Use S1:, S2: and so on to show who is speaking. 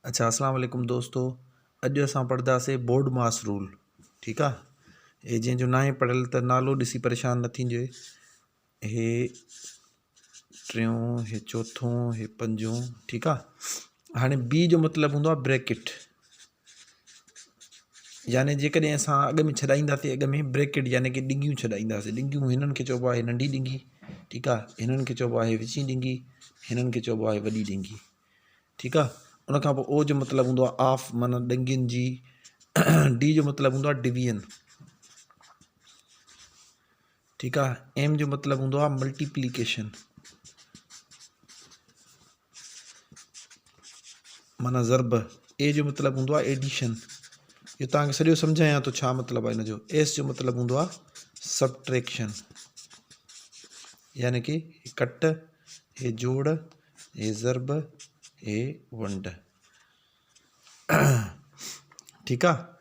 S1: اڇا اسلام عليڪم دوستو اڄ اسان پڙهنداسين بورڊ ماس رول ٺيڪ آ هي جنهن جو ناهي پڙهيل ته نالو ڏسي پريشان نه ٿينجي هي ٽيون هي چوٿون هي پنجون ٺيڪ آ هاڻي بي جو مطلب هوندو آ بريڪٽ يعني جيڪڏهن اسان اڳ ۾ ڇڏائينداسين اڳ ۾ بريڪٽ يعني ڪي ڏنگيون ڇڏائينداسين ڏنگيون هنن کي چئبو آهي ننڍي ڏنگي ٺيڪ آهي هنن کي چئبو آهي وچين ڏنگي هنن کي چئبو آهي وڏي ڏنگي ٺيڪ آهي ان کان پوء او جو مطلب هوندو آهي آف معنيٰ ڏنگين جي ڊي جو مطلب هوندو آهي ڊويزن ٺيڪ آهي ايم جو مطلب هوندو آهي ملٽيپليڪيشن معنيٰ ضرب، اي جو مطلب هوندو آهي ايڊيشن. اهو توهان کي سڄو سمجهايان ٿو ڇا مطلب آهي ان جو. ايس جو مطلب هوندو آهي سبٽريڪشن يعني ڪي ڪٽ، هي جوڙ، هي ضرب، هي ونڊ. ٺيڪ آهي.